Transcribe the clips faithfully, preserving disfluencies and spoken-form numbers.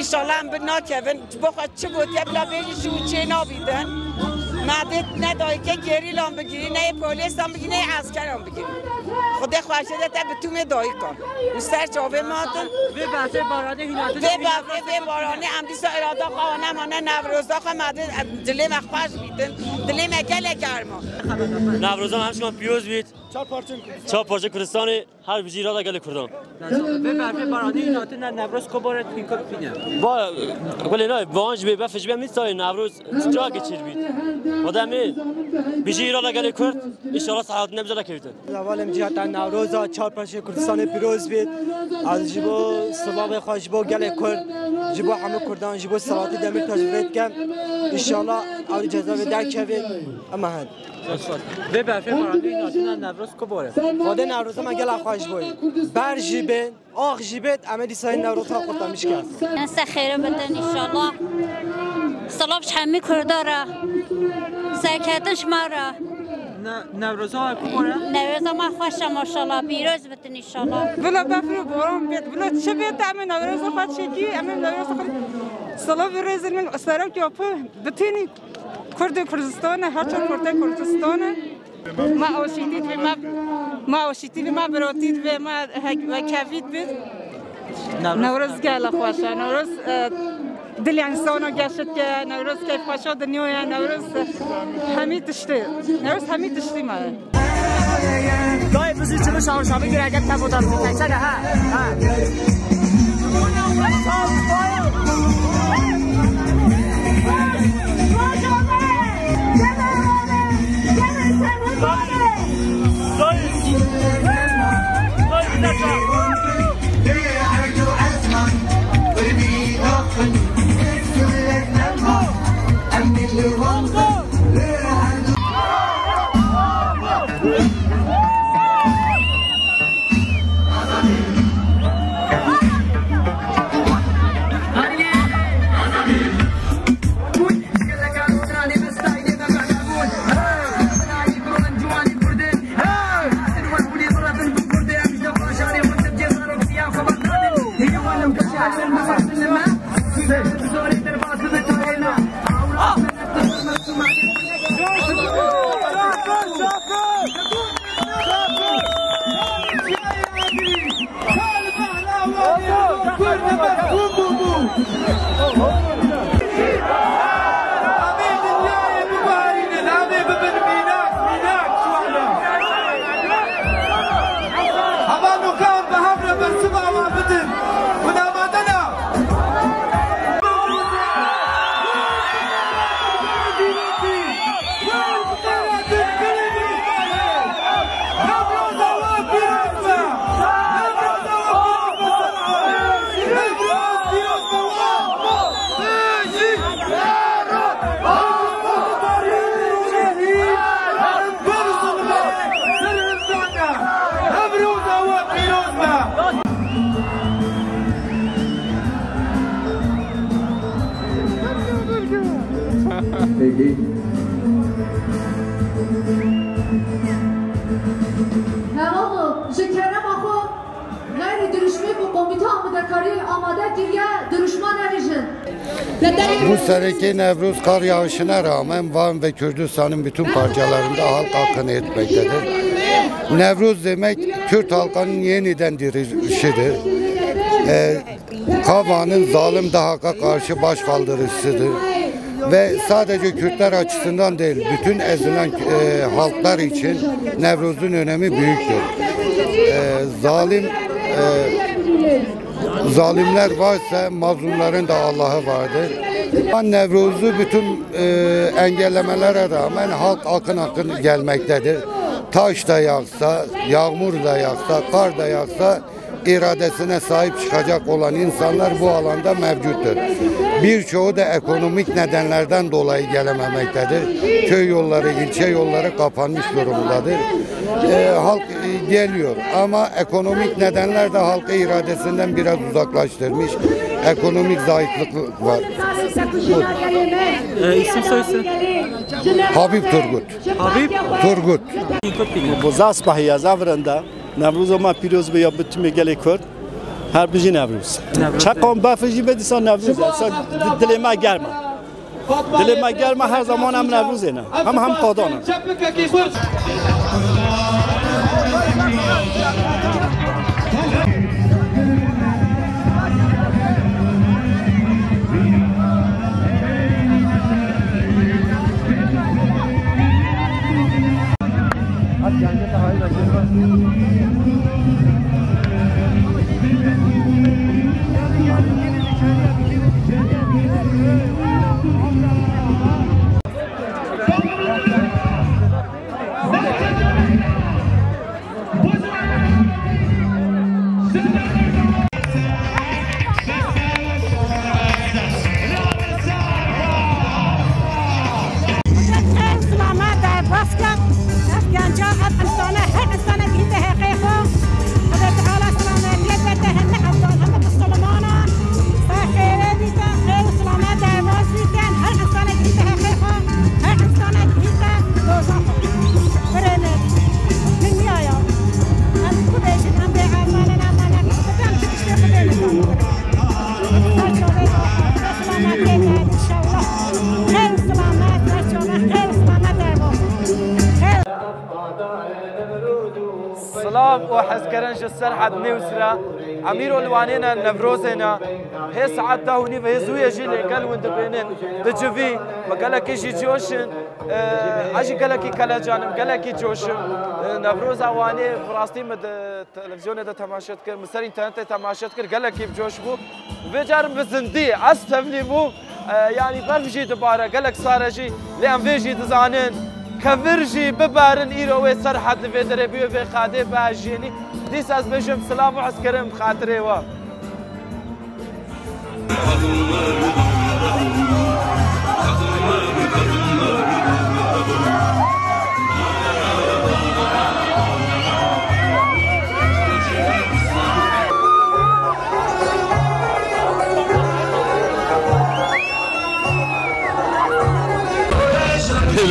Înşallah em bi nakevin, ji bo xwe çi gotiye bila bêjî ji û çê nabîtin. Me dê ne dayike gerîlan bigirî, ne yê polêsan bigirî, ne yê eskeran bigirî. Xwedê xweşê de te bi tûmê dayikan. Û ser çavê me hatin. Vê berfê baranê hînatin. Vê berfê, vê baranê em dîsa irada xwe nemane Newroza xwe me dê dilê me xweş bîtin. Dilê me gelek germ e. Newroza me hemşikan pîroz bît. Çar parçe Kurdistanê. Her bijî îrada gelê Kurdan. Vê berfê baranî hatine Newroz Kobor et pînkot pîne. Va, welê nayê, van ji bê bef ji bê em nîsayê Newroz çawa geçir bît. Xwedê em ê bijî îrada gelê Kurd, înşallah sahatine bize de kevîtin. Hevalê min cihata Newroza çar parçeyê Kurdistanê pîroz bît. Ez ji bo silavê xwe ji bo gelê Kurd, ji bo hemû Kurdan, ji bo Selahattin Demirtaş vê dikem. Înşallah ew ceza vê derkevê. Ema hen. Vê berfê baranî hatine Newroz Kobor e. Xwedê Newroza me gela xweş boyî. Ber jî bên, ax jî bêt, em ê dîsa Newroza xwe qurtarmîş kin. Em ser xêre bitin înşallah. Silav ji hemî Kurda re. Serketin ji me re. Ne-, Newroza we Kobor e? Newroza me xweş e maşallah. Pîroz bitin înşallah. Bila befir û boran bêt, bila çi bêt, em ê Newroza xwe çêkî, em ê Newroza xwe silav û rêzên min serokê xwe bitînî. Kurdê Kurdistan e, her çar kurtê Kurdistan e. Ma aşîtî divê, ma, ma aşîtî divê, ma biratî divê, ma hek-, wekevî divê. Newroz. Newroz gele xweş e. Newroz, e, dilê însana geşt ke. Newroz keyfxweşa dinya ye. Newroz, e, hemî tiştê. Newroz hemî tiştî me ye. Dayê bizî çimi şawi şawi gire gel tebo da bizî teksene ha. Ha. Hava nukan bi hev re bersiva wan bidin. Hûn amade ne? Hevalno, ji kerema xwe, xeyrî dirûşmê ku Komîta Amadekarî amade kiriye, dirûşma nevêjin. Bu seneki Nevruz kar yağışına rağmen Van ve Kürdistan'ın bütün parçalarında halk akını etmektedir. Nevruz demek Kürt halkının yeniden dirilişidir. Ee, Kavan'ın zalim D H K'a karşı başkaldırıcısıdır. Ve sadece Kürtler açısından değil, bütün ezilen, e, halklar için Nevruz'un önemi büyüktür. E, zalim, e, zalimler varsa mazlumların da Allah'ı vardır. Nevruz'u bütün, e, engellemelere rağmen halk akın akın gelmektedir. Taş da yağsa, yağmur da yağsa, kar da yağsa, iradesine sahip çıkacak olan insanlar bu alanda mevcuttur. Birçoğu da ekonomik nedenlerden dolayı gelememektedir. Köy yolları, ilçe yolları kapanmış durumdadır. E, halk, e, geliyor ama ekonomik nedenler de halkı iradesinden biraz uzaklaştırmış. Ekonomik zayıflık var. E, isim soyisim? Habib Turgut. Habib? Turgut. Bu zaspahiya zavrenda. Newroza me pîroz be ya bi timê gelê Kurd. Her bijî Newroz. Newroz. Çeqan bef jî be dîsa Newroz e. Dîsa di-, dilê me germ e. Dilê me germ e, her zaman em Newrozê ne. Hem hem qadan e. Xêr û silamet derbas ke. Ev gencan, ev insane, her insane gihîte heqê xwe. Xwedê Teala selametiyê bide hemî evdal, hemî misilmanan. Ser xêrê bîte, xêr û silamet derbas bîte. Her insane gihîte heqê xwe. Her insane gihîte doza xwe. Birêne. Dinya ya. Em bibêjin, em bê Ermenen, Ermenen. Em tiştê Xwedê nizanin. Ser çavê, selametê de, inşallah. Xêr û selamet, ser çavê, xêr û selamet derbas. Xêr. Silav û hezkirin ji Serhed Newsra. Em îro li Wanê ne, Newrozê ne. Hê saet deh û nîv hê zû ye jî lê gel win dibînin. Dicivî, me gelekî jî coş in. Ee, ez jî gelekî kelecan im, gelekî coş im. Ee, Newroza Wanê bi rastî min di televîzyonê de temaşe dikir, min ser înternetê temaşe dikir, gelekî bi coş bû. Vê car bi zindî, ez tevlî bûm. Ee, yanî berf jî dibare, gelek sar e jî, lê em vê jî dizanin. Kevir jî biberin, îro wê Serhed li vê derê bûye, vê qadê bihejînî. Dîsa ez bêjim silav û hezkirin bi xatirê we.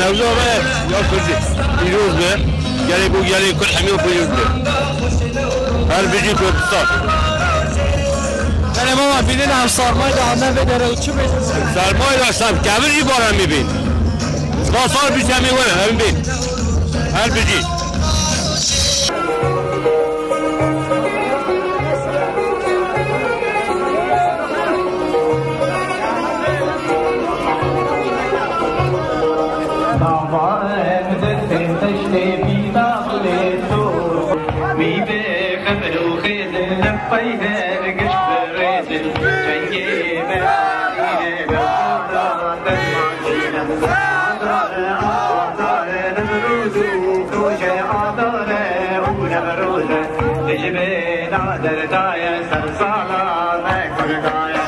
Newroz be, ya Kurdî. Pîroz be. Gelê ku gelê Kurd hemî pîroz be. Her bijî Kurdistan. Belê baba, bînin em sarmayê de hatine vê derê û çi bêjin? Sarmayê de ser kevir jî baran bîn. Spas sar bî çemê we, em bîn. Her bijî. Tavan ditin teştê bîna xulê to. Wî bê xemir û xêzin li pey her giş birêzin. Çengê me, çengê me, destmacî ne. Azar, azar, Newroz û rojê azar e û Newroz e. Ji bê nader daye ser sala me Kurda ye.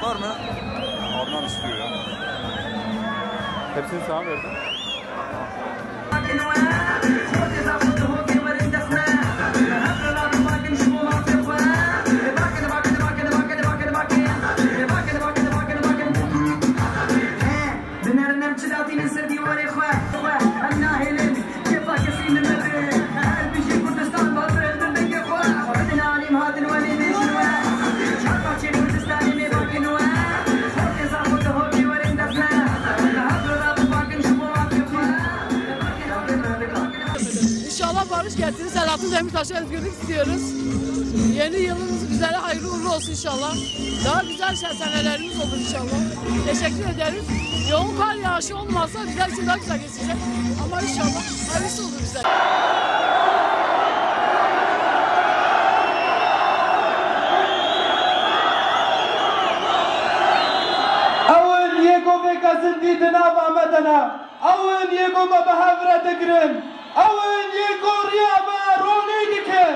Var mı? Adnan istiyor ya. Hepsini sana verdim. İnşallah barış getirir. Selahattin Demirtaş'a özgürlük istiyoruz. Yeni yılımız bizlere hayırlı uğurlu olsun inşallah. Daha güzel senelerimiz olur inşallah. Teşekkür ederiz. Yoğun kar yağışı olmasa bizler için daha güzel geçecek. Ama inşallah hayırlısı olur bizlere. Ew in yê ku vê kezin dî di nava me de ne. Ew in yê ku me bi hev re digirin. Ew in yê ku riya me ronî dikin.